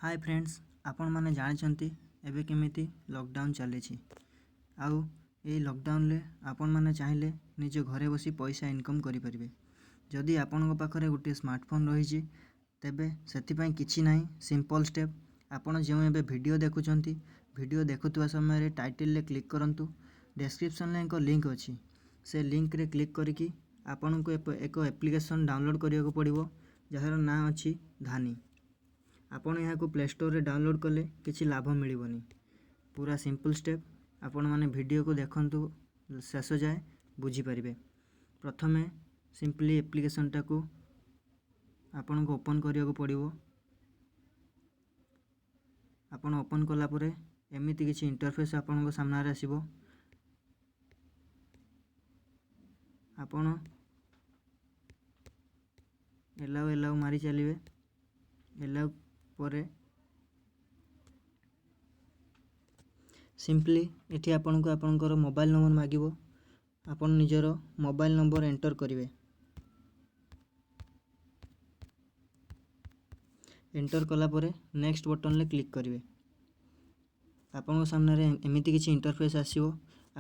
ହାଏ friends, ଆପଣମାନେ ଜାଣିଛନ୍ତି ଏବେ କେମିତି ଲକଡାଉନ୍ ଚାଲିଛି। ଆଉ ଏଇ ଲକଡାଉନ୍ରେ ଆପଣମାନେ ଚାହିଁଲେ ନିଜ ଘରେ ବସି ପଇସା ଇନକମ୍ କରିପାରିବେ। ଯଦି ଆପଣଙ୍କ ପାଖରେ ଗୋଟିଏ ସ୍ମାର୍ଟଫୋନ୍ ରହିଛି ତେବେ ସେଥିପାଇଁ କିଛି ନାହିଁ, ସିମ୍ପଲ୍ ଷ୍ଟେପ୍। ଆପଣ ଯେଉଁ ଏବେ ଭିଡ଼ିଓ ଦେଖୁଛନ୍ତି, ଭିଡ଼ିଓ ଦେଖୁଥିବା ସମୟରେ ଟାଇଟଲ୍ରେ କ୍ଲିକ୍ କରନ୍ତୁ। ଡେସ୍କ୍ରିପସନ୍ରେ ଏକ ଲିଙ୍କ୍ ଅଛି, ସେ ଲିଙ୍କ୍ରେ କ୍ଲିକ୍ କରିକି ଆପଣଙ୍କୁ ଏକ ଆପ୍ଲିକେସନ୍ ଡାଉନଲୋଡ଼୍ କରିବାକୁ ପଡ଼ିବ, ଯାହାର ନାଁ ଅଛି ଧାନି। ଆପଣ ଏହାକୁ ପ୍ଲେ ଷ୍ଟୋରରେ ଡାଉନଲୋଡ଼୍ କଲେ କିଛି ଲାଭ ମିଳିବନି। ପୁରା ସିମ୍ପଲ୍ ଷ୍ଟେପ୍, ଆପଣମାନେ ଭିଡ଼ିଓକୁ ଦେଖନ୍ତୁ ଶେଷ ଯାଏ, ବୁଝିପାରିବେ। ପ୍ରଥମେ ସିମ୍ପଲି ଆପ୍ଲିକେସନ୍ଟାକୁ ଆପଣଙ୍କୁ ଓପନ୍ କରିବାକୁ ପଡ଼ିବ। ଆପଣ ଓପନ୍ କଲା ପରେ ଏମିତି କିଛି ଇଣ୍ଟରଫେସ୍ ଆପଣଙ୍କ ସାମ୍ନାରେ ଆସିବ। ଆପଣ ଏଲାଉ ଏଲାଉ ମାରି ଚାଲିବେ। ଏଲାଉ ପରେ ସିମ୍ପଲି ଏଠି ଆପଣଙ୍କୁ ଆପଣଙ୍କର ମୋବାଇଲ୍ ନମ୍ବର ମାଗିବ। ଆପଣ ନିଜର ମୋବାଇଲ୍ ନମ୍ବର ଏଣ୍ଟର କରିବେ। ଏଣ୍ଟର କଲା ପରେ ନେକ୍ସଟ ବଟନ୍ରେ କ୍ଲିକ୍ କରିବେ। ଆପଣଙ୍କ ସାମ୍ନାରେ ଏମିତି କିଛି ଇଣ୍ଟରଫେସ୍ ଆସିବ।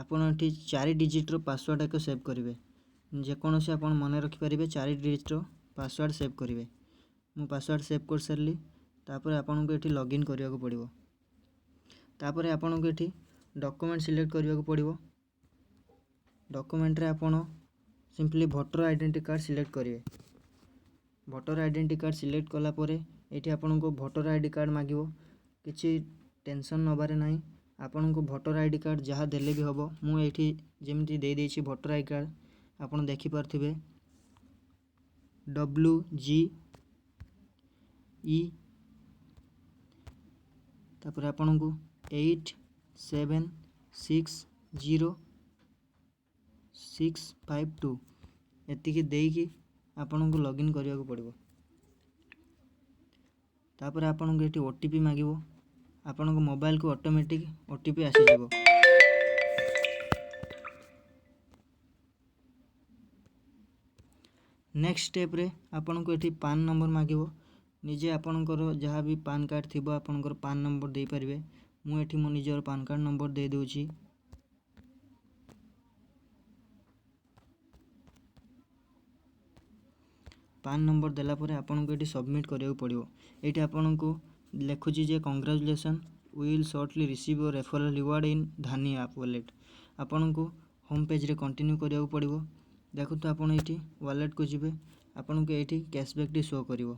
ଆପଣ ଏଠି 4 ଡିଜିଟ୍ର ପାସୱାର୍ଡ଼ ଏକ ସେଭ୍ କରିବେ। ଯେକୌଣସି ଆପଣ ମନେ ରଖିପାରିବେ, 4 ଡିଜିଟ୍ର ପାସୱାର୍ଡ଼ ସେଭ୍ କରିବେ। ମୁଁ ପାସୱାର୍ଡ଼ ସେଭ୍ କରିସାରିଲି। ତାପରେ ଆପଣଙ୍କୁ ଏଠି ଲଗ୍ଇନ୍ କରିବାକୁ ପଡ଼ିବ। ତାପରେ ଆପଣଙ୍କୁ ଏଠି ଡକୁମେଣ୍ଟ ସିଲେକ୍ଟ କରିବାକୁ ପଡ଼ିବ। ଡକୁମେଣ୍ଟରେ ଆପଣ simply voter identity card select କରିବେ। ଭୋଟର ଆଇଡେଣ୍ଟି କାର୍ଡ଼ ସିଲେକ୍ଟ କଲା ପରେ ଏଠି ଆପଣଙ୍କୁ ଭୋଟର I D card ମାଗିବ। କିଛି ଟେନସନ୍ ନେବାରେ ନାହିଁ, ଆପଣଙ୍କୁ ଭୋଟର I D card ଯାହା ଦେଲେ ବି ହେବ। ମୁଁ ଏଇଠି ଯେମିତି ଦେଇଦେଇଛି ଭୋଟର I card, ଆପଣ ଦେଖିପାରୁଥିବେ ଡବ୍ଲୁ ଜି ଇ, ତାପରେ ଆପଣଙ୍କୁ 8 7 6 0 6 5 2 ଏତିକି ଦେଇକି ଆପଣଙ୍କୁ ଲଗ୍ଇନ୍ କରିବାକୁ ପଡ଼ିବ। ତାପରେ ଆପଣଙ୍କୁ ଏଠି ଓ ଟି ପି ମାଗିବ। ଆପଣଙ୍କ ମୋବାଇଲକୁ ଅଟୋମେଟିକ୍ ଓ ଟି ପି ଆସିଯିବ। ନେକ୍ସଟ ଷ୍ଟେପ୍ରେ ଆପଣଙ୍କୁ ଏଠି ପାନ୍ ନମ୍ବର ମାଗିବ। ନିଜେ ଆପଣଙ୍କର ଯାହା ବି ପାନ୍ କାର୍ଡ଼ ଥିବ ଆପଣଙ୍କର ପାନ୍ ନମ୍ବର ଦେଇପାରିବେ। ମୁଁ ଏଠି ମୋ ନିଜର ପାନ୍ କାର୍ଡ଼ ନମ୍ବର ଦେଇଦେଉଛି। ପାନ୍ ନମ୍ବର ଦେଲା ପରେ ଆପଣଙ୍କୁ ଏଠି ସବମିଟ୍ କରିବାକୁ ପଡ଼ିବ। ଏଇଠି ଆପଣଙ୍କୁ ଲେଖୁଛି ଯେ congratulation, will shortly receive your referral reward in Dhani app wallet. ଆପଣଙ୍କୁ ହୋମ୍ ପେଜ୍ରେ କଣ୍ଟିନ୍ୟୁ କରିବାକୁ ପଡ଼ିବ। ଦେଖନ୍ତୁ ଆପଣ ଏଇଠି ୱାଲେଟ୍କୁ ଯିବେ, ଆପଣଙ୍କୁ ଏଇଠି କ୍ୟାସବ୍ୟାକ୍ଟି ଶୋ କରିବ।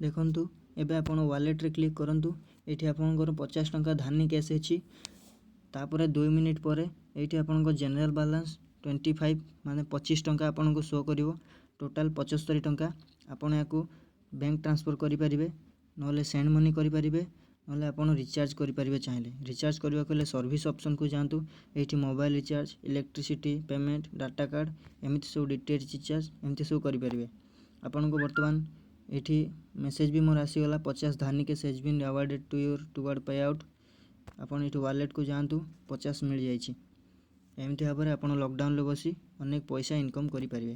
ଦେଖନ୍ତୁ ଏବେ ଆପଣ ୱାଲେଟ୍ରେ କ୍ଲିକ୍ କରନ୍ତୁ। ଏଇଠି ଆପଣଙ୍କର 50 ଟଙ୍କା ଧାନି କ୍ୟାସ୍ ଅଛି। ତାପରେ 2 ମିନିଟ୍ ପରେ ଏଇଠି ଆପଣଙ୍କ ଜେନେରାଲ୍ ବାଲାନ୍ସ 25 ମାନେ 25 ଟଙ୍କା ଆପଣଙ୍କୁ ଶୋ କରିବ। ଟୋଟାଲ୍ 75 ଟଙ୍କା। ଆପଣ ଏହାକୁ ବ୍ୟାଙ୍କ ଟ୍ରାନ୍ସଫର୍ କରିପାରିବେ, ନହେଲେ ସେଣ୍ଡ ମନି କରିପାରିବେ, ନହେଲେ ଆପଣ ରିଚାର୍ଜ କରିପାରିବେ। ଚାହିଁଲେ ରିଚାର୍ଜ କରିବାକୁ ହେଲେ ସର୍ଭିସ୍ ଅପସନ୍କୁ ଯାଆନ୍ତୁ। ଏଇଠି mobile recharge, electricity payment, data card, ଏମିତି ସବୁ ଡି ଟି ଏଚ୍ ରିଚାର୍ଜ ଏମିତି ସବୁ କରିପାରିବେ। ଆପଣଙ୍କୁ ବର୍ତ୍ତମାନ ଏଇଠି ମେସେଜ୍ ବି ମୋର ଆସିଗଲା, 50 Dhani cash has been awarded to your toward pay out. ଆପଣ ଏଇଠି ୱାଲେଟ୍କୁ ଯାଆନ୍ତୁ, 50 ମିଳିଯାଇଛି। ଏମିତି ଭାବରେ ଆପଣ ଲକଡାଉନ୍ରେ ବସି ଅନେକ ପଇସା ଇନକମ୍ କରିପାରିବେ।